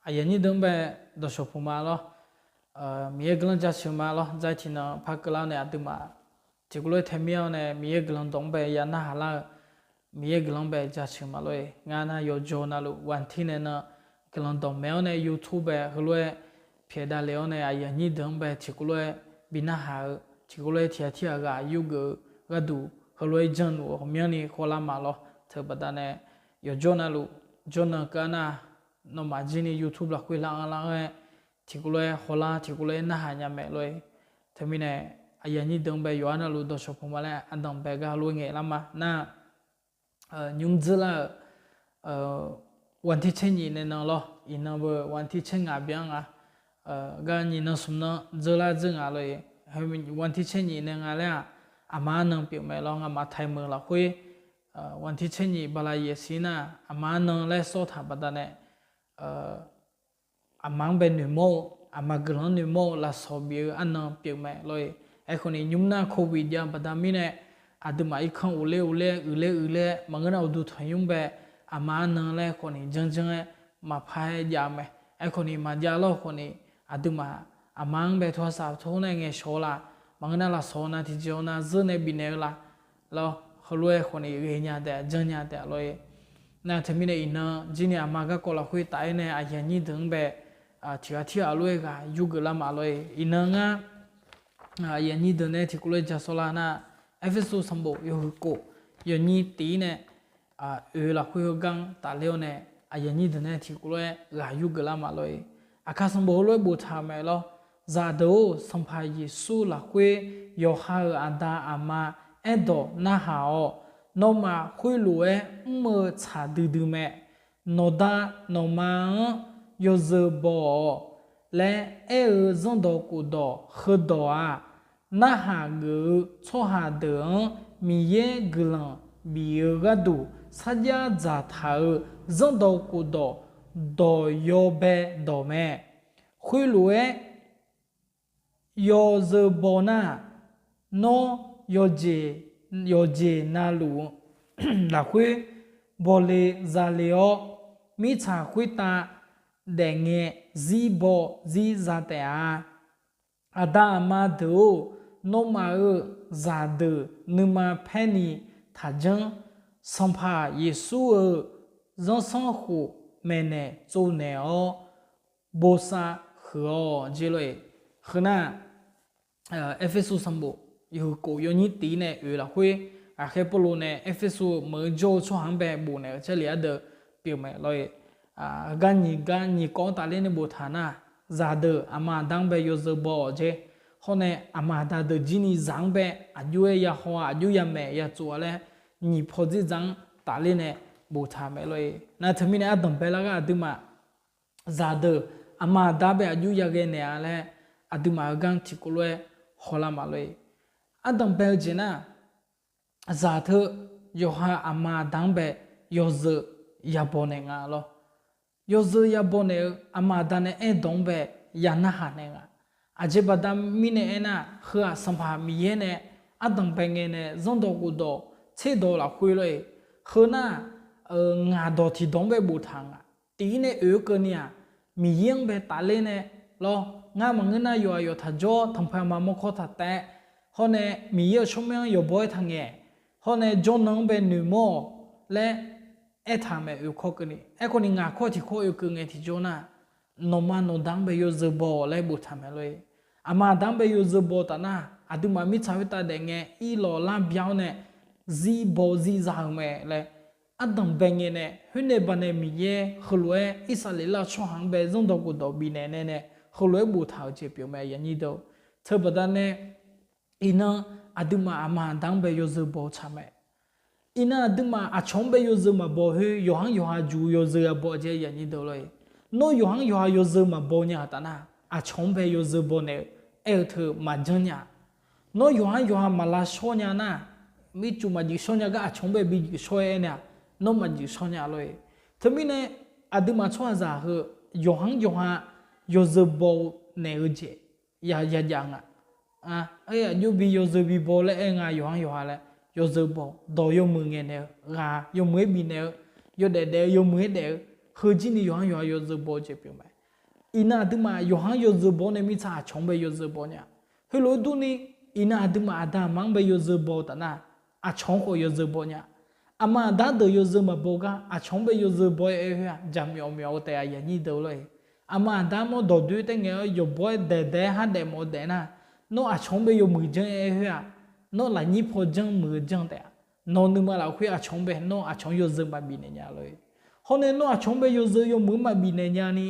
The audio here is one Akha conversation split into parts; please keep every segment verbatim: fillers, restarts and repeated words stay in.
aqyuif aqnyir deuq-anr bae dawqshawq puq ma lawr. Miqyaer guiqlanq jaceuq ma lawr. Dzar tiqnan par keuvlar-awr nae aqduimaf tiqkawv lof-aer tae mir-awr nae Miqyaer guiqlanq dawq-anr bae ya narhaq lar-eu, Miqyaer guiqlanq-anr bae jaceuq ma lawr-e. Ngar nar yawqjawr navluf วันที่ nae nan guiqlanq dawqmaeq-awr nae YouTube bae heulof-aer pyaeq davlef-awr nae aqyuif aqnyir deuq-anr bae tiqkawv lof-aer bi narhaq-eu, tiqkawv lof-aer tiq ghaq tirghaq ghaq yurgeuf-eu gharduq heulof-aer janluf-eu ghawqmyanrni khawvlar ma lawr. Teubaqda nae yawqjawr navluf jawrnan keuv-a nar, nawmaf jir ni YouTube lafkhoer lar-anr lar-aer tiqkawv lof-aer khawvlar, tiqkawv lof-aer narhaq nya mae lawr-e. Teumirnae aqyuif aqnyir deuq-anr bae yawqha navluf dawqshawq puq ma laer aqdanq bae gar heulof-aer ngaeq lar ma nar, nymr dzeurlar-euq วันที่ tser nyiq nae nan lawr. Iqnan beu วันที่ tser ngaq byan nga. Gar nyiq nan smq nan dzeurlar dzeur nga lawr-e. วันที่ tser nyiq nae nga laer-aq, aqma arnan pyeuf mae lawr. Ngamaf ไทย meuq lafkhoer วันที่ tser nyiq bala yaeq sir nar, aqma arnan laer sawr taq baqdanae aqma-anr bae noeqmawr-eu, aqma guiqlanq-anr noeqmawr-eu lafsawq bif-eu arnan pyeuf mae lawr-e. Aerkhawf ni nymr nar โควิด jav baqda mirnae aqduimaf irkanr uvler uvler uiqler uiqler maqngeur nar uqduq tanqnymr bae aqma arnan laer khawf ni janrjanr-aer maqpar-aer jav-eu mae. Aerkhawf ni maqjav lawr khawf ni aqduimaf aqma-anr bae โทรศัพท์ tor nae ngaeqshawq-eu la, maqngeur nar lafsawq nav tiqjeq-awr nar zeur nae bifnaeq-eu la lawr, heulof-aer khawf ni ghaenya taef-a janrnya taef-a lawr-e. Nar teumirnae iqnan jir ni aqma garkawv lafkhoer taf-aer nae aqyuif aqnyir deuq-anr bae tiq ghaq tirghaq lof-aer ghaq yurgeuf lar ma lawr-e. Iqnan ngar aqyuif aqnyir deuq nae tiqkawv lof-aer ja sawrlar nar, Erpersu sanqbof yawhuiq kof yawnyir tiq-ir nae oe lafkhoer heugar-anr tafler-awr nae aqyuif aqnyir deuq nae tiqkawv lof-aer ghaq yurgeuf lar ma lawr-e. Aqkar sanqbof heulof-aer boftaq-euq mae lawr. Zaqdeuq-or, Sanqpaq Yeqsur lafkhoer yawqha-euq aqda aqma aerdawq narhaq-awq. Nawmaf khoerlof-aer mr-eu tsaq duidui mae. Nawqda nawqma-anr yawzeu baw-awq laer aer-eu zanrdawq khofdawq heudawq-aq, narhaq geuf-eu tsawrhaq deuq-anr Miqyaer guiqlanq bif-eu gharduq sarjax dzaqtaq-euq zanrdawq khofdawq dawq yawbae dawq mae. Khoerlof-aer yawzeu baw nar, nawr yawqjeq navluf lafkhoer bawle zale-awr, mirtsaq khoertav daefngae zir baw zir za taef-a. Aqda aqma deuq-or, nawmaf-euq zaqdeuq nuima paer ni taqjanr. Sanqpaq Yeqsur-euq zanrsanrkhof maeqnaeq tsovnaeq-awr bosav huiq-awq jeq lor-eq. Heu nar, Erpersu sanqbof yawhuiq kof yawnyir tiq nae oeq lafkhoer, ghaqkhaer Pawrluv nae Erpersu meuq-eu jawr-eu tsawrhaq-anr bae bofnaeq-eu jarlif ardeuv pyeuf mae lor-eq. Gar nyiq gar nyiq kawv-anr tafler nae boftaq nar, zaqdeuq aqma aqda-anr bae yawzeu baw-awq jeq. Hawr nae aqma aqda deuq jir ni zaq-anr bae aqjox-aer yahaw-a, aqjox yamaeq yatsov-a laer nyiq paw dzerdzaq-anr tafler nae boftaq mae lor-eq. Nar teumirnae ardanq bae lar gar aqduimaf zaqdeuq aqma aqda bae aqjox yaghae naeq-a laer aqduimaf-eu gar tiqkawv lof-aer hawlar ma lor-eq. Ardanq bae-eu jeq nar, zaq teu yawqha aqma aqda-anr bae yawzeu yabaw naeq nga lor. Yawzeu yabaw naeq-eu aqma aqda nae aerdawq-anr bae ya narhaq naeq nga. Aqjeq baqda mirnae aernar, heu-aq Sanqpaq Miqyaer nae ardanq bae ngae nae zanrdawq khofdawq tserdawq lafkhoer lor-eq. Heu nar, ngaq dawq tiqdawq-anr bae boftaq nga. Tiq-ir nae oeq-eu keuvni-aq, Miqyaer-anr bae tafler nae lor, ngar maqngeur nar yawqha yawqtaq jawr, tanqpaeq aqma mawrkawr taq taef, hawr nae Miqyaer-euq tsawrmyanr-anr yawqbaw-aer taqngaeq, hawr nae jawrnan-anr bae noeqmawr-awq laer aertaq mae oekawr keuvni. Aerkhawfni ngaq kawr tiqkawr oekeuv ngae tiqjawr nar, nawqma nawqda-anr bae yawzeu baw-awq laer boftaq mae lor-eq. Aqma aqda-anr bae yawzeu baw taf nar, aqduimaf mirtsaq khoertav daefngae irlawq lar bya-awr nae zir baw zir za-eu mae laer ardanq bae ngae nae khoernae baqdanae Miqyaer heulof-aer Irsaqleqlav tsawrhaq-anr bae zanrdawq khofdawq bifnaeq nae nae heulof-aer boftaq-euq jeq pyeuf mae, aqyuif aqnyir deuq. Teubaqda nae iqnan aqduimaf aqma aqda-anr bae yawzeu baw-eu tsaq mae. Iqnan aqduimaf aqcawq-anr bae yawzeu maqbaw khoer yawqha-anr yawqha juq yawzeu yabaw jeq, aqyuif aqnyir deuq lor-eq. Nawr yawqha-anr yawqha yawzeu maqbaw nya-euq taf nar, aqcawq-anr bae yawzeu baw naeq-eu aer-eu teu maqjanr nya. Nawr yawqha-anr yawqha maq lavshawr nya nar, mircuf maqjuif shawr nya gar aqcawq-anr bae bijuif shawr-aer aer nae-aq, nawr maqjuif shawr nya lor-eq. Teumirnae aqduimaf tsawrhaqzaq heu yawqha-anr yawqha yawzeu baw naeq-eu jeq ya jav nga. Aqjox bi yawzeu bi baw laer aer nga, yawqha-anr yawqha laer yawzeu baw, dawq yawmuiq ngaeqnaeq-eu, ghaq yawmuiq-aer bifnaeq-eu, yawdaef daef-eu yawmuiq-aer daef-eu, heujir ni yawqha-anr yawqha yawzeu baw jeq pyeuf mae. Iqnan aqduimaf yawqha-anr yawzeu baw nae mirtsaq aqcawq-anr bae yawzeu baw nya. Heulof-aer durni, iqnan aqduimaf aqda aqma-anr bae yawzeu baw-eu taf nar, aqcawq-anr khawf yawzeu baw nya. Aqma aqda deuq yawzeu maqbaw gar aqcawq-anr bae yawzeu baw-aer aer khoer-aq, jaqmyawf myawf-eu taef aqyuif aqnyir deuq lor-eq. Aqma aqda-anr mawr dawqdoer taer ngae-awr yawqbaw-aer daeq daeq-aer har daef mawf daef nar, nawr aqcawq-anr bae yawmuiq janr-aer aer khoer-aq, nawr lafnyir paw janr muiq-eu janr taef-a. Nawq nuima lafkhoer aqcawq-anr bae nawr aqcawq-anr yawzeu maqbif naeq nya lor-eq. Hawr nae nawr aqcawq-anr bae yawzeu yawmuiq-anr maqbif naeq nyani,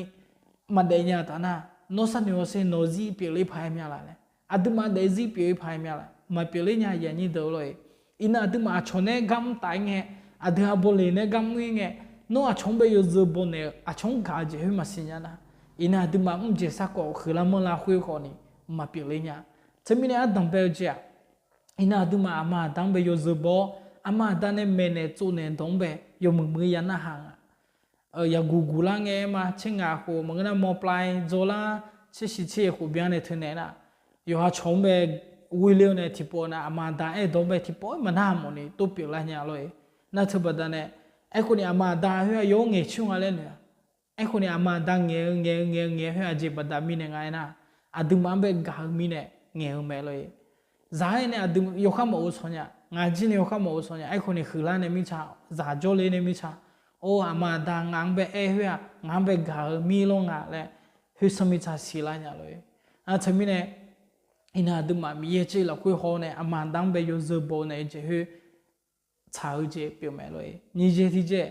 maqdaef nya taf nar, nawr sharnoeq hawsher nawq zir pyeufler paq-aer mya laf laer, aqduimaf daef zir pyeuf-ir paq-aer mya laf, maqpyeufler nya aqyuif aqnyir deuq lor-eq. Iqnan aqduimaf aqcawq nae gar mr taf-aer ngae, aqdui-aq bawleq nae gar mr-ir ngae, nawr aqcawq-anr bae yawzeu baw naeq-eu aqcawq-anr gaq-eu jeq khoer maqsiq nya nar, iqnan aqduimaf mrjeq sarkawv khuiqlar manrlar khoer khawf ni maqpyeufler nya. Teumirnae ardanq bae-eu jeq-aq, iqnan aqduimaf aqma aqda-anr bae yawzeu baw-awr, aqma aqda nae maeqnaeq tsovnaeq dawq-anr bae yawmuiq muiq-aer ya narhaq nga. Yaqguq guqlar ngae aer ma, tser ngaq khof maqngeur nar mawrplavdzaw lar, tser shiq tser yaeq khof byan nae teunaeq nar, yawqha cawq-anr bae ghoe le-eu nae tiqpawf nar aqma aqda aerdawq-anr bae tiqpawf-aer maqnar mawf ni tov pyeuflar nya lor-eq. Nar teu baqdanae, aerkhawf ni aqma aqda khoer-aq yawr ngaeq coer nga laer noeq-a. Aerkhawf ni aqma aqda ngaeq-eu ngaeq-eu ngaeq-eu ngaeq-eu khoer aqjeq baqda mirnae nga aernar, aqduimaf-anr bae gaq-eu mirnae ngaeq-eu mae lor-eq. Zaq-aer nae aqdui yawkhav maqghov shawq nya, ngaq jir nae yawkhav maqghov shawq nya. Aerkhawf ni huiqlar nae mirtsaq, zaq jawrle nae mirtsaq, or aqma aqda ngaq-anr bae aer khoer-aq ngaq-anr bae gaq-eu mir lawr nga laer, khoer sanr mirtsaq siqlar nya lor-eq. Nar teumirnae, iqnan aqduimaf Miqyaer tser lafkhoer haw nae aqma aqda-anr bae yawzeu baw naeq-eu jeq khoer tsaq-eu jeq pyeuf mae lor-eq. Nyiq jeq tiq jeq,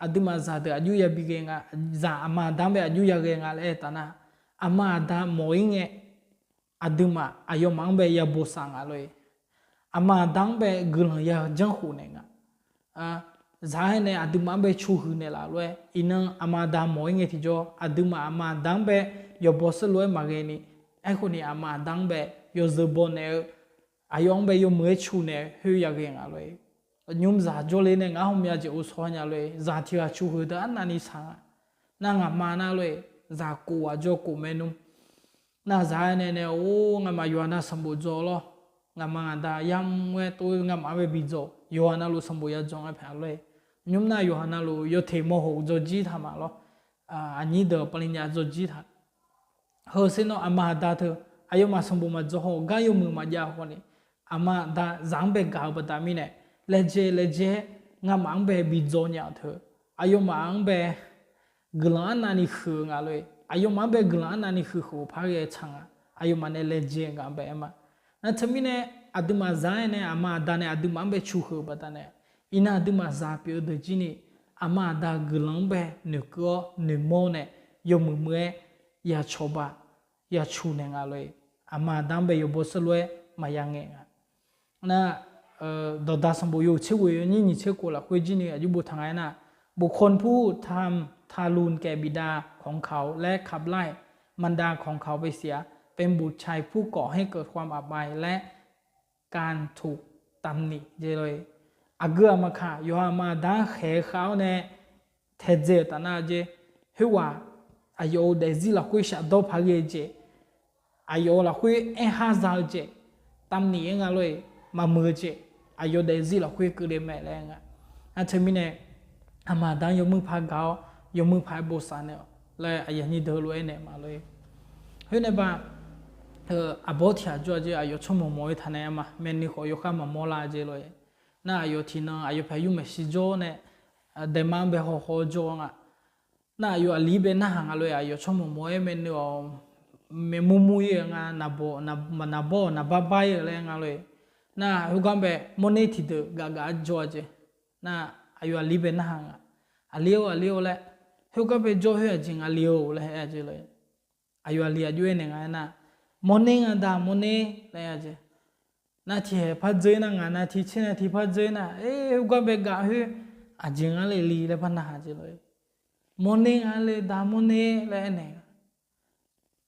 aqduimaf zaqdeuq aqjox yabi ghae nga, zaq aqma aqda-anr bae aqjox yaghae nga laer aer taf nar, aqma aqda mawq-ir ngae, aqduimaf aqyawfmaf-anr bae yabof saf nga lor-eq. Aqma aqda-anr bae guiqlanq ya janrkhof naeq nga. Zaq-aer nae aqduimaf-anr bae cu huiq naeq laf lof-aer, iqnan aqma aqda mawq-ir ngae tiqjawr, aqduimaf aqma aqda-anr bae yawbaw seurlof-aer maqghae ni, aerkhawf ni aqma aqda-anr bae yawzeu baw naeq-eu, aqyawf-anr bae yawmuiq-aer cu naeq-eu khoer yaghae nga lor-eq. Nymr zaq jawrle nae ngar hawmya jeq ghovshaw nya lor-eq. Zaq tiq ghaq cu huiq deuq arnavni shaq nga. Nar ngaqma nar lor-eq, zaq kof aqjawr kof maernmr. Nar zaq-aer nae nae or ngamaf yawqha nav sanqbof dzaw lawr. Ngaqma ngaqda yamr-aer tov ngamaf-anr bae bi dzaw, yawqha navluf sanqbof ya dzaw nga paeq lor-eq. Nymr nar yawqha navluf yawteq mawqhoq dzaw jir taq ma lawr. Aqnyir deuq pavlinya dzaw jir taq. Heu sher nawr aqma aqda teu, aqyawfmaf sanqbof maqdzaw haw gar yawmuiq maqjav khawf ni, aqma aqda zaq-anr bae gaq-eu baqda mirnae, laejae laejae-aer ngamaf-anr bae bi dzaw nya-euq teu, aqyawfmaf-anr bae guiqlanq arnavni huiq-eu nga lor-eq. Aqyawfmaf-anr bae guiqlanq arnavni huiq khof par ghae tsaq nga. Aqyawfmaf nae laejae ngaq-anr bae aer ma. Nar teumirnae, aqduimaf zaq-aer nae aqma aqda nae aqduimaf-anr bae cu huiq-eu baqdanae, iqnan aqduimaf zaq pyeuf-eu deuq jir ni, aqma aqda guiqlanq-anr bae noeqkeuv-awr noeqmawr nae, yawmuiq muiq-aer ya cawba ya cu naeq nga lor-eq. Aqma aqda-anr bae yawbaw seurlof-aer maqya ngaeq nga. Nar, dawqda sanqbof yawhuiq tser ghoeq yawnyir nyiq tser khof lafkhoer jir ni aqjox boftaq nga aernar, บุคคลผู้ทำทารุณแก่บิดาของเขาและขับไล่มารดาของเขาไปเสีย เป็นบุตรชายผู้ก่อให้เกิดความอับอายและการถูกตำหนิ jeq lor-eq. Aqgeu aqmaqkaq yawqha aqma aqda-anr khaeq-eu khav-awr nae taedzae-euq taf nar jeq, khoerghaq aqyawf-euq daefzir lafkhoer shafdawr paq ghae-eu jeq, aqyawf-euq lafkhoer aerhar za-eu jeq, ตำหนิ aer nga lor-eq, maqmuiq-eu jeq, aqyawf daefzir lafkhoer keuvle mae laer nga. Nar teumirnae, aqma aqda-anr yawmuiq par gaq-awr yawmuiq paq-aer bosav naeq-awq laer aqyuif aqnyir deuq lof-aer naeq ma lor-eq. Khoernae ba, aqbawr tiq ghaq jawr-a jeq aqyawf tsawrmawq mawq-aer taq naeq-a ma, maeqni khawf yawkhav maqmawr lar jeq lor-eq. Nar aqyawf tiqnan aqyawf paeq yur maeqshi jawr nae, daema-anr bae hawhaw jawr nga. Nar aqyawf aqli bae narhaq nga lor-eq, aqyawf tsawrmawq mawq-aer maeqni-awq, maeqmur mur-ir-eu nga, naqbawr naqbar bar-ir-eu laer nga lor-eq. Nar khoergar bae mawrner tiqdeuq gafgaf-aer jawr-a jeq. Nar aqyawf aqli bae narhaq nga, aqli-or aqli-or laer, khoergar bae jawr khoer aqjeq nga li-or laer aer-a jeq lor-eq. Aqyawf aqli aqjox aernaeq nga aernar, mawrner nga da mawrner laer aer-a jeq. Nar tiqhaeq par dzeur nar, ngaq nav tiq tser nav tiq par dzeur nar, khoergar bae gaf khoer aqjeq nga le li laer par narhaq jeq lor-eq. Mawrner nga le da mawrner laer aernaeq nga.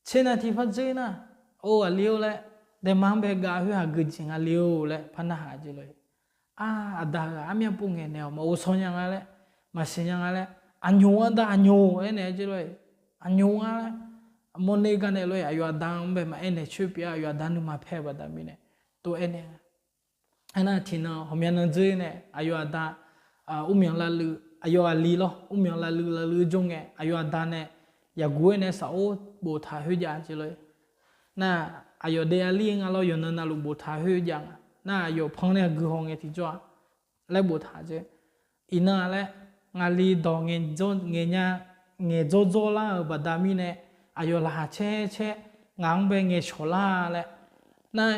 Tser nav tiq par dzeur nar, or aqli-or laer, daema-anr bae gaf khoer aqgeu jeq nga li-or laer par narhaq jeq lor-eq. Ar, aqda ghaq armyav pov ngaeq naeq-awq, maqghov shaw nya nga laer, maqsiq nya nga laer, aqnyoq-a da aqnyoq aernaeq jeq lor-eq. Aqnyoq-a laer, mawrner gar nae lor-eq, aqyawf aqda-anr bae maqaer naeq coer pyeuf-a, aqyawf aqda nuima paer-eu baqda mirnae tov aernaeq nga. Aernar tiqnan ghawqmya nan dzeur nae aqyawf aqda, urmyanq lavluiv aqyawf aqli lawr, urmyanq lavluiv lavluiv jawr ngae aqyawf aqda nae yaqguq-aer nae safor boftaq khoerjav jeq lor-e. Nar, aqyawf dae arlir nga lawr, yawqnan navluf boftaq khoerjav nga. Nar, aqyawf pan nae guihaw ngae tiqjawr-aq laer boftaq jeq. Iqnan laer, ngaqli dawq ngaeq dzawr dzawr lar-euq baqda mirnae, aqyawf laqkhaq caer caer, ngaq-anr bae ngaeqshawq lar laer. Nar,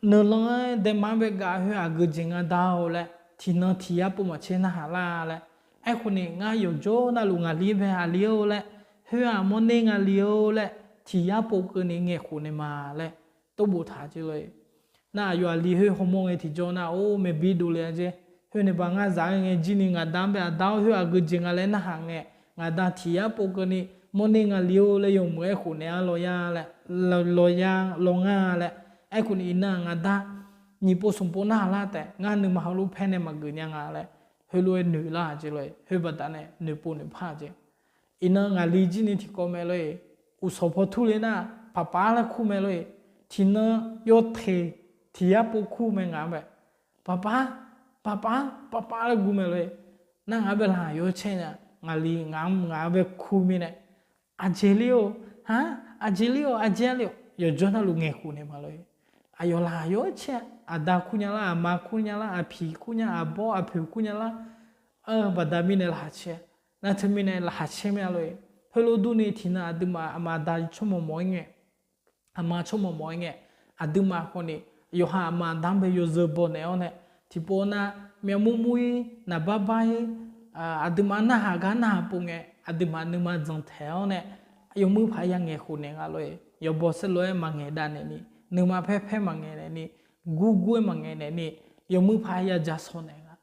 nuilan-aer daema-anr bae gaf khoer aqgeu jeq nga dar-or laer, tiqnan tiq yar pov maqtser narhaq lar laer. Aerkhawf ni ngar yawqjawr navluf ngaqli bae aqli-or laer, khoer-aq mawrner ngaqli-or laer, tiq yar pov keuvni ngaeqkhof naeq ma laer, tov boftaq jeq lor-e. Nar, aqyawf aqli khoer hawmawr ngae tiqjawr nar, or, maeqbi dovle-a jeq. Khoer nae ba ngar zaq-aer ngae jir ni ngaqda-anr bae aqda-or khoer aqgeu jeq nga laer narhaq ngae, ngaqda tiq yar pov keuvni mawrner ngaqli-or laer yawmuiq aerkhof naeq-ar lawyar laer, law, lawyar lawngar laer. Aerkhawf ni iqnan ngaqda nyiq pov smq pov narhaq lar taef, ngar nuima heulof paer nae maqgeuf nya nga laer, heulof-aer noeq lar-aq jeq lor-e. Khoer baqda nae noeqpov noeqpar-aq jeq. Iqnan ngaqli jir ni tiqkawv mae lor-e. Uqsawq paw turle nar, paqpar laer kur mae lor-e. Tiqnan yawteq tiq yar pov kur mae ngaq-anr bae. Paqpar, paqpar, paqpar laer gur mae lor-e. Nar ngaq-anr bae laqkhaq yaw caer nya, ngaqli ngaq-anr ngaq-anr bae kur mirnae, aqjeq ler-or, ha, aqjeq ler-or, aqjeq-a ler-or, yawqjawr navluf ngaeqkhof naeq ma lor-e. Aqyawf laqkhaq yaw-aer caer, aqda kur nya lar, aqma kur nya lar, aqpiq kur nya, aqbawr aqpoeq kur nya lar, baqda mirnae laqkhaq caer. Nar teumirnae laqkhaq caer mir-a lor-e. Heulof durni tiqnan aqduimaf aqma aqda tsawrmawq mawf-aer ngae, aqma tsawrmawq mawf-aer ngae, aqduimaf khawf ni yawqha aqma aqda-anr bae yawzeu baw naeq-awr nae, tiqpov nar, myavmur mur-ir, naqbar bar-ir, aqduimaf narhaq gar narhaq pov ngae, aqduimaf nuima dzanq taeq-awr nae, yawmuiq paq ya ngaeqkhof naeq nga lor-e. Yawbaw saerlof-aer maqngaeq dav naeq ni, nuima paer paer maqngaeq naeq ni, gurgur-aer maqngaeq naeq ni, yawmuiq paq ya ja saw naeq nga.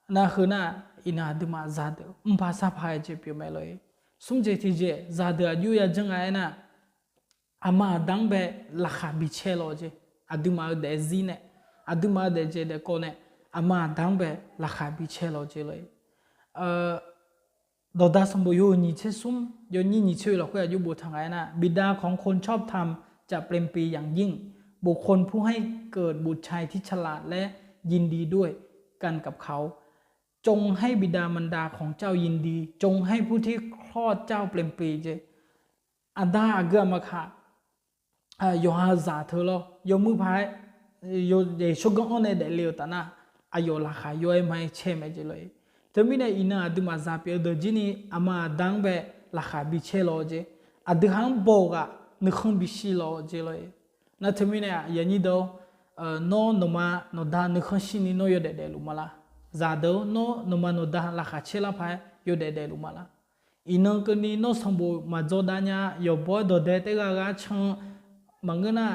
Nar heu nar, iqnan aqduimaf zaqdeuq mr paq sar paq-aer jeq pyeuf mae lor-e. Smr jeq tiq jeq zaqdeuq aqjox ya janr nga aernar, aqma aqda-anr bae laqkhaq bicaer law jeq. Aqduimaf-eu daefzir nae, aqduimaf-eu daefjaeq daefkawv nae, aqma aqda-anr bae laqkhaq bicaer law jeq lor-e. Dawqda sanqbof yawhuiq nyiq tser smr, yawnyir nyiq tser oeq lafkhoer aqjox boftaq nga aernar, บิดาของคนชอบธรรมจะเปรมปรีอย่างยิ่ง บุคคลผู้ให้เกิดบุตรชายที่ฉลาดและยินดีด้วยกันกับเขา จงให้บิดามารดาของเจ้ายินดี จงให้ผู้ที่คลอดเจ้าเปรมปรี jeq. Aqda aqgeu aqma kaq, yawqha zaq teu lawr, yawmuiq paq-aer, yawdaef tsawrganr-anr nae daefle-euq taf nar, aqyawf laqkhaq yaw-aer ma-aer caer mae jeq lor-e. Teumirnae iqnan aqduimaf zaq pyeuf-eu deuq jir ni aqma aqda-anr bae laqkhaq bicaer law jeq. Aqdui ha-anr baw-eu ghaq nuikhanr bishir law jeq lor-e. Nar teumirnae aqyuif aqnyir deuq-or, nawr nawqma nawqda nuikhanr shir ni nawr yawdaef daefluf ma lar? Zaqdeuq-or, nawr nawqma nawqda laqkhaq caer lar paq-aer yawdaef daefluf ma lar? Iqnan keuvni nawr sanqbof maqdzaw dav nya, yawqbawr-aer dawqdae taer gha gha can, maqngeur nar,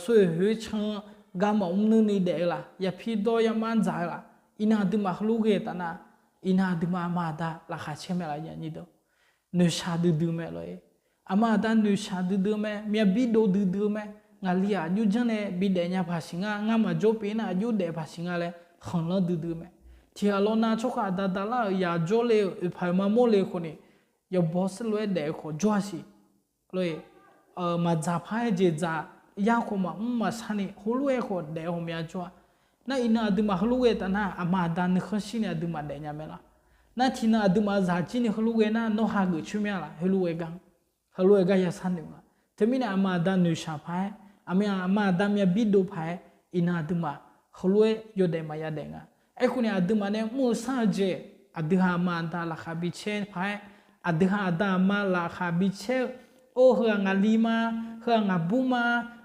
soeq hoeq can, gar maqmr nuir ni daef-eu laf, yapir dawr yamar dzaq-eu laf, iqnan aqduimaf heulof ghae-eu taf nar, iqnan aqduimaf aqma aqda laqkhaq caer mae laf, aqyuif aqnyir deuq? Noeqshaq duidui mae lor-e. Aqma aqda noeqshaq duidui mae, myavbir dov duidui mae. Ngaqli-aq aqjox janr nae bidaef nya paq siq nga, ngar maqjawr pyeuf nar aqjox daef paq siq nga laer khanqlanr duidui mae. Tiqghaq lawnav tsawrkhav aqda daqlar-euq yaq jawrle-euq oeqpaq-euq maqmawr le khawf ni, yawbaw saerlof-aer daef-eu khawf jawr-a siq. Lor-e, maqdzaq paq-aer jeq dzaq, yar khawf maqmr maqshar ni heulof-aer khawf daef-eu ghawqmya jawr-a. Nar iqnan aqduimaf heulof ghae taf nar, aqma aqda nuikhanr shir ni aqduimaf daef nya mae laf? Nar tiqnan aqduimaf zaq jir ni heulof ghae nar, nawr hageuf coer mya laf? Heulof-aer gar, heulof-aer gar yashar noeq nga. Teumirnae aqma aqda noeqshaq paq-aer, aqma, aqma aqda myavbir dov paq-aer, iqnan aqduimaf heulof-aer yawdaef maqya daef nga. Aerkhawf ni aqduimaf nae mr-eu sar-eu jeq, aqdui ha aqma aqda laqkhaq bicaer paq-aer, aqdui ha aqda aqma laqkhaq bicaer-eu, or, heu-aq ngaqli ma, heu-aq ngaqbur ma,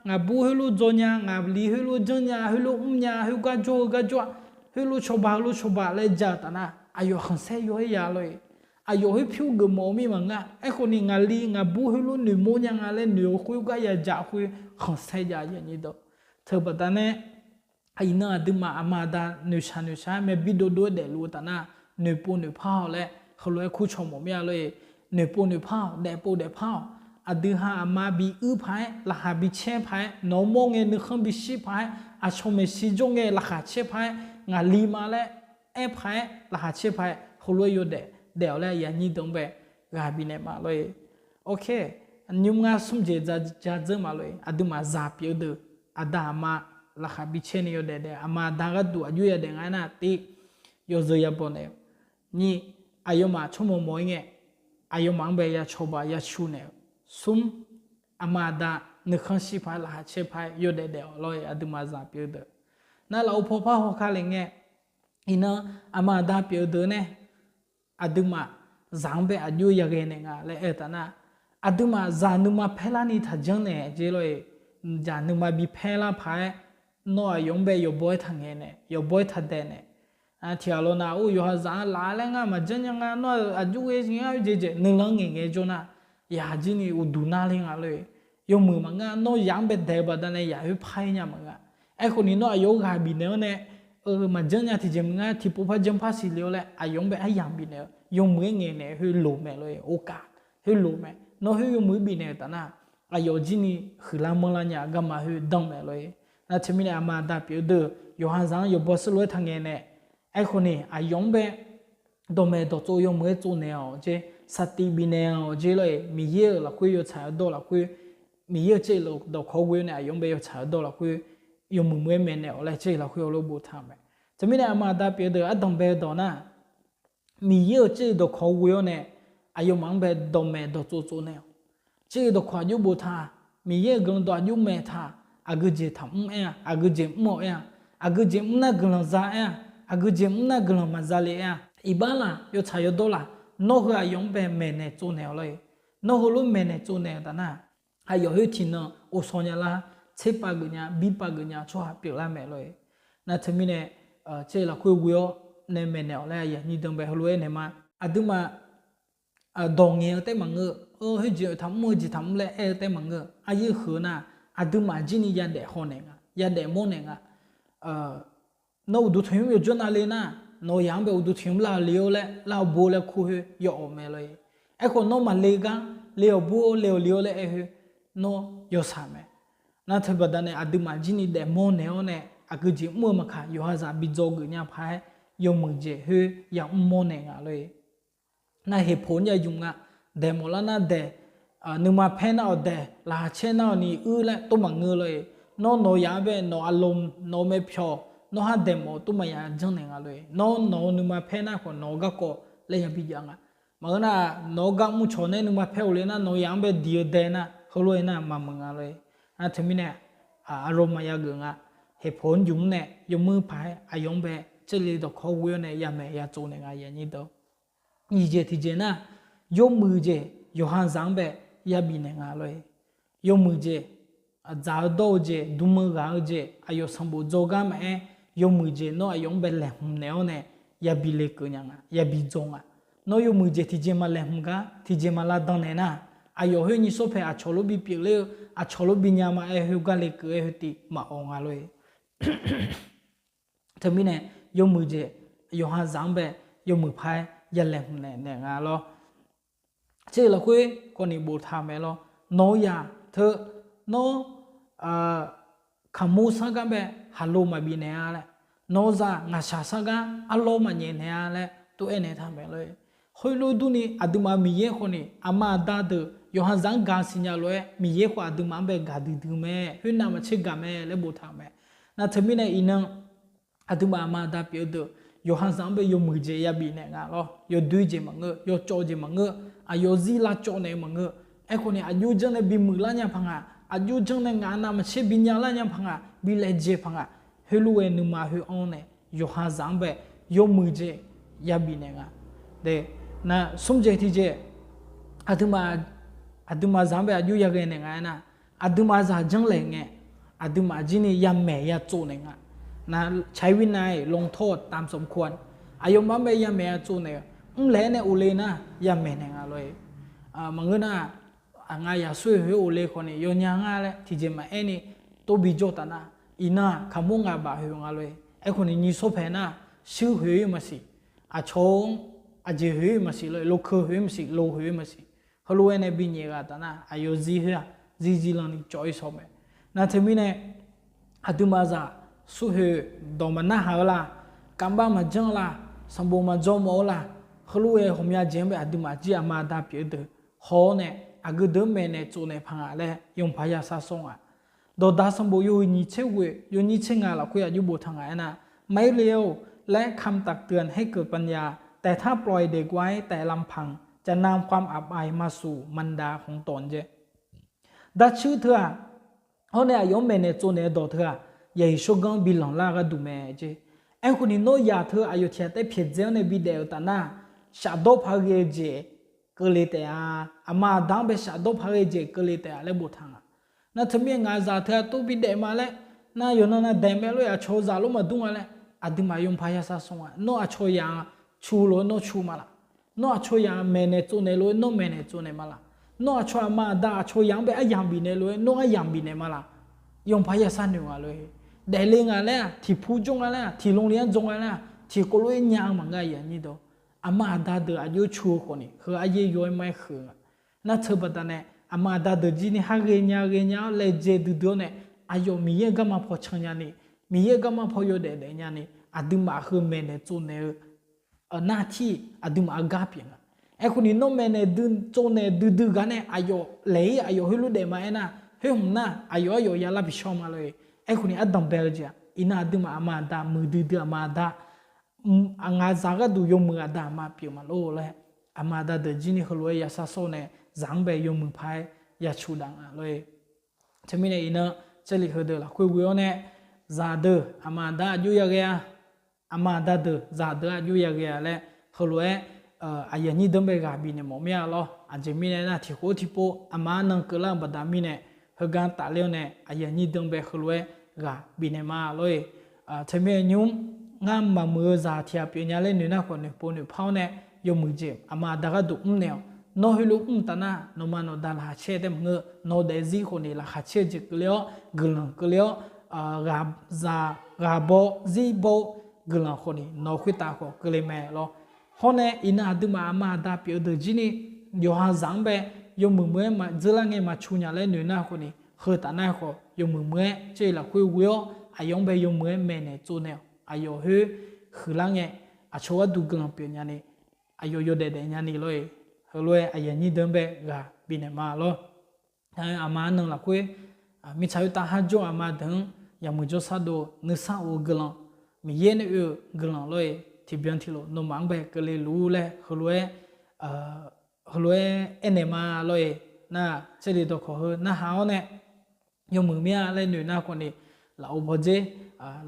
ngaqbur heulof dzaw nya, ngaqli heulof janr nya, heulof mr nya, khoergar jawr-eu gar jawr-a, heulof cawba heulof cawba laer ja-eu taf nar, aqyawf khanqsaer yaw-aer ya lor-e. Aqyawf khoer pyur geufmawf-eu mir maqngeur-a. Aerkhawf ni ngaqli ngaqbur heulof noeqmawr nya nga laer noeq-eu khoergar yadzaq khoer khanqsaer jav-a, aqyuif aqnyir deuq. Teubaqda nae, iqnan aqduimaf aqma aqda noeqshaq noeqshaq-aer myavbir dovdov-aer daefluf-eu taf nar, noeqpov noeqpar-awq laer heulof-aer kur cawq mawf mir-a lor-e. Noeqpov noeqpar-awq, daefpov daefpar-awq. Aqdui ha aqma bi uir paq-aer, laqkhaq bicaer paq-aer, nawq-anr mawr ngae nuikhanr bishir paq-aer, aqcawq maeqshi jawr ngae laqkhaq caer paq-aer, ngaqli ma laer aer paq-aer, laqkhaq caer paq-aer, heulof-aer yawdaef daef-awq laer aqyuif aqnyir deuq-anr bae ghaq bifnaeq ma lor-e. Oke, nymr ngar smr jeq ja dzeur ma lor-e. Aqduimaf zaq pyeuf-eu deuq, aqda aqma laqkhaq bicaer ni yawdaef daef, aqma aqda gharduq aqjox yadaef nga aernar, tiv, yawzeu yabaw naeq-eu. Nyiq, aqyawfmaf tsawrmawq mawf-ir ngae, aqyawfmaf-anr bae ya cawba ya cu naeq-eu, smr, aqma aqda nuikhanr shir paq-aer laqkhaq caer paq-aer yawdaef daef-awq lor-eq, aqduimaf zaq pyeuf-eu deuq. Nar lafov paw par haw ka le ngae, iqnan aqma aqda pyeuf-eu deuq nae aqduimaf zaq-anr bae aqjox yaghae naeq nga laer aer-eu taf nar, aqduimaf zaq nuima paer larni taqjanr naeq jer lor-eq. Zaq nuima bi paer lar paq-aer, nawr aqyawf-anr bae yawqbaw-aer taqngaeq naeq, yawqbaw-aer taqdaeq naeq. Tiqghaq lawnav or yawqha zaq-anr laf laer ngar maqjanr nya nga, nawr aqjox ghae jeq ngar oe jeq jeq nuilanr ngaeqngae jawr nar, yaq jir ni uqduq nar le nga lor-eq. Yawmuiq maqngeur-a, nawr yaq-anr bae daeq-eu baqdanae yaq khoer par-ir nya maqngeur-a. Aerkhawf ni nawr aqyawf-anr ghaq bifnaeq-awr nae, maqjanr nya tiqjeq maqngeur, tiqpov par janr par siqle-awr laer aqyawf-anr bae aryamq bifnaeq-eu yawmuiq-aer ngaeqnaeq khoer loq mae lor-eq, oka khoer loq mae. Nawr khoer yawmuiq-aer bifnaeq-eu taf nar, aqyawf jir ni huiqlar manrlar nya garma khoer danr mae lor-eq. Nar teumirnae aqma aqda pyeuf-eu deuq yawqha zaq-anr yawqbaw seurlof-aer taqngaeq naeq. Aerkhawf ni aqyawf-anr bae dawqmaeq dawqtsov yawmuiq-aer tsovnaeq-awq jer, saqtif bifnaeq-awq jer lor-eq. Miqyaer-euq lafkhoer yawtsaq-eu dawr lafkhoer, Miqyaer-euq tser dawqkawq ghoe-awr nae aqyawf-anr bae yawtsaq-eu dawr lafkhoer yawmuiq muiq-aer maeqnaeq-awq laer tser lafkhoer heulof boftaq-eu mae. Teumirnae aqma aqda pyeuf-eu deuq ardanq bae-eu dawq nar, Miqyaer-euq tser dawqkawq ghoe-awr nae aqyawfmaf-anr bae dawqmaeq dawqtsov tsovnaeq-awq. Tser dawqkawq aqjox boftaq, Miqyaer-euq guiqlanq dawq aqjox maeqtaq, aqgeujeq taqmr aer-a, aqgeujeq mr-awq aer-a, aqgeujeq mr nar guiqlanq za aer-a, aqgeujeq mr nar guiqlanq maqza le aer-a. Iqbax laf, yawtsaq yawdawr laf, nawr heu aqyawf-anr bae maeqnaeq tsovnaeq-awq lor-eq. Nawr heulof maeqnaeq tsovnaeq-eu taf nar, aqyawf khoer tiqnan ovshaw nya lar, tserpav geuf nya, birpav geuf nya tsawrhaq pyeuflar mae lor-eq. Nar teumirnae, tser lafkhoer ghoe-awr nae maeqnaeq-awq laer aqyuif aqnyir deuq bae heulof-aer naeq ma. Aqduimaf dawq ngaeq-eu taef maqngeur-eu, khoerjeq taqmr-eu jeq taqmr laer aer-eu taef maqngeur-eu, aryaer huiq-eu nar, aqduimaf jir ni yadaef haw naeq nga, yadaef mawr naeq nga. Nawr uqduq tanqnymr yawjawr navle nar, nawq-eu yaq-anr bae uqduq tanqnymr lar-eu le-awr laer, lar-eu bo laer kur khoer yawawq mae lor-eq. Aerkhawf nawr maqle gar, le-awq bo le-awq le-awr laer aer khoer, nawr yawshaq mae. Nar teubaqda nae aqduimaf jir ni daefmawr naeq-awr nae, aqgeujeq mr-eu maqkaq yawqha zaq bi dzawr geuf nya paq-aer, yawmuiq jeq khoer yamr mawr naeq nga lor-eq. Nar heqpoq-anr ya ymq nga, daeq mawf lar nar daeq, nuima paer nar-awq daeq, laqkhaq caer nar-awq ni uir laer tov maqngeur lor-eq. Nawr nawq-eu yaq-anr bae nawq-eu aqloq, nawq-eu maepyawq, nawr har daeq mawf-eu tov maqya janrnaeq nga lor-eq. Nawr nawq-eu nuima paer nar khawf nawq-eu garkawv laer yabi jav nga. Maqngeur nar, nawq-eu gar mrcawq nae nuima paer ghofle nar, nawq-eu yaq-anr bae diq-eu dae nar, heulof-aer nar maqmuiq nga lor-eq. Nar teumirnae, aqloq maqya geuf nga. Heqpoq-anr ymq-anr nae yawmuiq paq-aer aqyawf-anr bae tser le dawqkawq ghoe-awr nae yamaeq ya tsovnaeq nga aqyuif aqnyir deuq. Nyiq jeq tiqjeq nar, yawmuiq jeq yawqha zaq-anr bae yabif naeq nga lor-eq. Yawmuiq jeq, dzaq-eu dawr-eu jeq, dm-eu ghaq-eu jeq, aqyawf sanqbof dzawgar maqaer, yawmuiq jeq nawr aqyawf-anr bae laeqhmq naeq-awr nae yabi lekeuv nya nga, yabi dzaw nga. Nawr yawmuiq jeq tiqjeq ma laeqhmq gar, tiqjeq ma lavdan naeq nar, aqyawf khoer nyiq sawr paeq aqcawq lof bipyeuf ler-eu, aqcawq lof binya ma aer khoer gar lekeuv-aer khoer tiv maqawq nga lor-eq. Teumirnae, yawmuiq jeq yawqha zaq-anr bae yawmuiq paq-aer ya laeqhmq naeq naeq nga lor. Tser lafkhoer kawvni boftaq-eu mae lor. Nawq-eu yaq teu, nawr kaqmur sar gar bae haqlo maqbif naeq-a laer, nawq-eu zaq ngaqshaq sar gar arlawr maqnyaef naeq-a laer tov-aer naeq taq mae lor. Khoerlof durni aqduimaf Miqyaer khawfni aqma aqda deuq yawqha zaq-anr gaq siqnya lof-aer Miqyaer khawf aqduimaf-anr bae gaqdui dui mae, khoernav maqtser gaq mae laer boftaq-eu mae. Nar teumirnae iqnan aqduimaf aqma aqda pyeuf-eu deuq yawqha zaq-anr bae yawmuiq jeq yabif naeq nga lor. Yawdoer jeq maqngeur, yawcawv jeq maqngeur, aqyawf zir lavcawv naeq-eu maqngeur. Aerkhawfni aqjox janr nae bimuiq lar nya paq nga, aqjox janr nae ngaq nav maqtser binya lar nya paq nga, bi laejae paq nga. Heulof-aer nuima khoer-anr nae yawqha zaq-anr bae yawmuiq jeq yabif naeq nga. Nar smr jeq tiqjeq, aqduimaf zaq-anr bae aqjox yaghae naeq nga aernar, aqduimaf zaq janrlaeq ngae, aqduimaf jir ni yamaeq ya tsovnaeq nga. Nar ใช้วินัย ลงโทษตามสมควร aqyawfmaf-anr bae yamaeq ya tsovnaeq-eu, mrlaeq-aer nae of le nar yamaeq naeq nga lor-eq. Maqngeur nar, aqnga yaqsur-eu khoer of le khawfni yawnya ngar laer tiqjeq maqaer ni tov bijawr taf nar, iqnan-aq kaqmur ngaq baf khoeq nga lor-eq. Aerkhawfni nyiq sawr paeq nar, shuir khoeq-ir maqsiq, aqcawq-anr aqjeq khoeq-ir maqsiq lor, lokeu khoeq-ir maqsiq, lo khoeq-ir maqsiq. Heulof-aer nae binyaef ghaq taf nar, aqyawf zir khoer-aq zir zir lanni cawv-ir shaw mae. Nar teumirnae, aqduimaf zaq sur khoeq dawq maqnar haq-eu la, kamqbav maqjanr-eu la, sanqbof maqdzaw mawf-eu la, heulof-aer ghawqmya jeq-anr bae aqduimaf jir aqma aqda pyeuf-eu deuq haw-awr nae, aqgeu deuq-anr maeqnaeq tsovnaeq paq nga laer yawqpaq ya sar sawr nga. Dawqdaq sanqbof yawhuiq nyiq tser ghoeq yawnyir tser ngaq lafkhoer aqjox boftaq nga aernar, ไม่เลวและคำตักเตือนให้เกิดปัญญา แต่ถ้าปล่อยเด็กไว้แต่ลำพัง จะนำความอับอายมาสู่มารดาของตน jeq. Darcuir teu-aq, hawr nae aqyawf-anr maeqnaeq tsovnaeq-eu dawq teu-aq, yaqyuif tsawrganr bi lanqlar-eu gharduq mae jeq. Aerkhawf ni nawr yaq teu aqyawf tiq ghaq taef pyaeqdzae-anr nae bidaef-euq taf nar, shafdawr paq ghae-eu jeq keuvle taef-a. Aqma aqda-anr bae shafdawr paq ghae-eu jeq keuvle taef-a laer boftaq nga. Nar teumirnae ngaq zaq teu-aq tov bidaef ma laer, nar yawqnan nav daeq mae lor-eq, aqcawq-eu zaq lor maqdur nga laer, aqduimaf yawpaq yasar sawr nga. Nawr aqcawq yaq-anr cu lof-aer nawr cu ma laq? Nawr aqcawq yaq-anr maeqnaeq tsovnaeq lof-aer nawr maeqnaeq tsovnaeq ma laq? Nawr aqcawq aqma aqda aqcawq yaq-anr bae aryamq bifnaeq lof-aer nawr aryamq bifnaeq ma laq? Yawpaq yasar noeq nga lor-eq. Daefle nga laer-aq, tiq pur jawr nga laer-aq, tiq lonli-anr jawr nga laer-aq, tiq khov lof-aer nya-eu maqngeur-a. Aqyuif aqnyir deuq, aqma aqda deuq aqjox cu-eu khawf ni heu aryaer yaw-aer ma-aer huiq-eu nga. Nar teu baqdanae aqma aqda deuq jir ni har ghaenya ghaenya-awr laejae duidui-awr nae, aqyawf Miqyaer-euq garma paw can nyani, Miqyaer-euq garma paw yawdaef daef nyani, aqduimaf heu maeqnaeq tsovnaeq-eu nar tir aqduimaf-eu gar pyeuf nga. Aerkhawf ni nawr maeqnaeq dui tsovnaeq duidui gar nae aqyawf laeq-ir aqyawf heulof daef ma aernar, khoer hmq nar aqyawf aryawf yalar bishawr ma lor-eq. Aerkhawf ni ardanq bae-eu jeq-aq, iqnan aqduimaf aqma aqda muiqdui dui aqma aqda, ngaq zaq gharduq yawmuiq aqda aqma pyeuf ma lor laer, aqma aqda deuq jir ni heulof-aer yasar sawr nae zaq-anr bae yawmuiq paq-aer yacuq daf nga lor-eq. Teumirnae iqnan Jarlif heudeuq lafkhoer ghoe-awr nae, zaqdeuq aqma aqda aqjox yaghae-a, aqma aqda deuq zaqdeuq aqjox yaghae-a laer heulof-aer aqyuif aqnyir deuq-anr bae ghaq bifnaeq mawf mir-a lor. Aqjeq mirnae nar tiq khof tiq pov aqma arnan keuvlar-eu baqda mirnae, heugar tafler-awr nae aqyuif aqnyir deuq-anr bae heulof-aer ghaq bifnaeq ma lor-eq. Teumirnae nymr ngar maqmuiq-eu zaq tiq ghaq pyeuf nya laer noeq nar khawf noeqpov noeqpar-awr nae yawmuiq jeq aqma aqda gharduq mrnaeq-awq. Nawr heulof mr taf nar nawqma nawqda laqkhaq caer-eu taef maqngeur. Nawq daefzir khawf ni laqkhaq caer-eu jeq keuvle-awr guiqlanq keuvle-awr, ghaqzaq ghaqbaw zirbaw guiqlanq khawf ni nawq khoertav khawf keuvle mae lor. Hawr nae iqnan aqduimaf aqma aqda pyeuf-eu deuq jir ni yawqha zaq-anr bae yawmuiq muiq-aer maqdzeur lar ngae maqcu nya laer noeq nar khawf ni, heu taf nar khawf yawmuiq muiq-aer Jarlif lafkhoer ghoe-awr aqyawf-anr bae yawmuiq-aer maeqnaeq tsovnaeq-awq. Aqyawf khoer huiqlar ngae aqcawq gharduq guiqlanq pyeuf nyani, aqyawf yawdaef daef nyani lor-eq. Heulof-aer aqyuif aqnyir deuq-anr bae ghaq bifnaeq ma lor. Aqma arnan lafkhoer mirtsaq khoertav har jawr-eu aqma deuq-anr yawmuiq jawrshar dov-eu nuisar of-eu guiqlanq, Miqyaer nae oe-euq guiqlanq lor-eq. Tiqbyan tiqlof nawmaf-anr bae keuvle luf-ur laer heulof-aer heulof-aer aernaeq ma lor-eq. Nar Jarlif dawqkawq heu narhaq-awr nae yawmuiq mir-a laer noeq nar khawf ni, lafov pawdzer,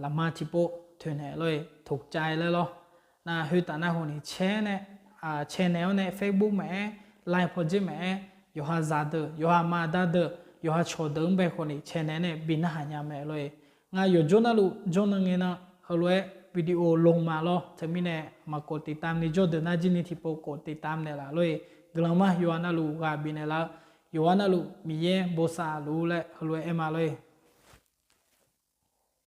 lafma tiqpov toeqnaeq lor-eq, ถูกใจ laer lor. Nar khoertaf nar khawf ni caer nae, caer naeq-awr nae Facebook maqaer, Line pawdzer maqaer, yawqha zaqdeuq yawqha aqma aqda deuq yawqha cawqdeuq-anr bae khawf ni caer naeq-awr nae bi narhaq nya mae lor-eq. Ngar yawqjawr narluf jawrnan ngae nan heulof-aer video ลง ma lor. Teumirnae maqkhof ติดตาม ni jawrdeuq nar jir ni tiqpov khof ติดตาม naeq laf lor-eq. Guiqlanq ma yawqha navluf ghaq bifnaeq laf-eu, yawqha navluf Miqyaer bosav luf-ur laer heulof-aer aer ma lor-eq.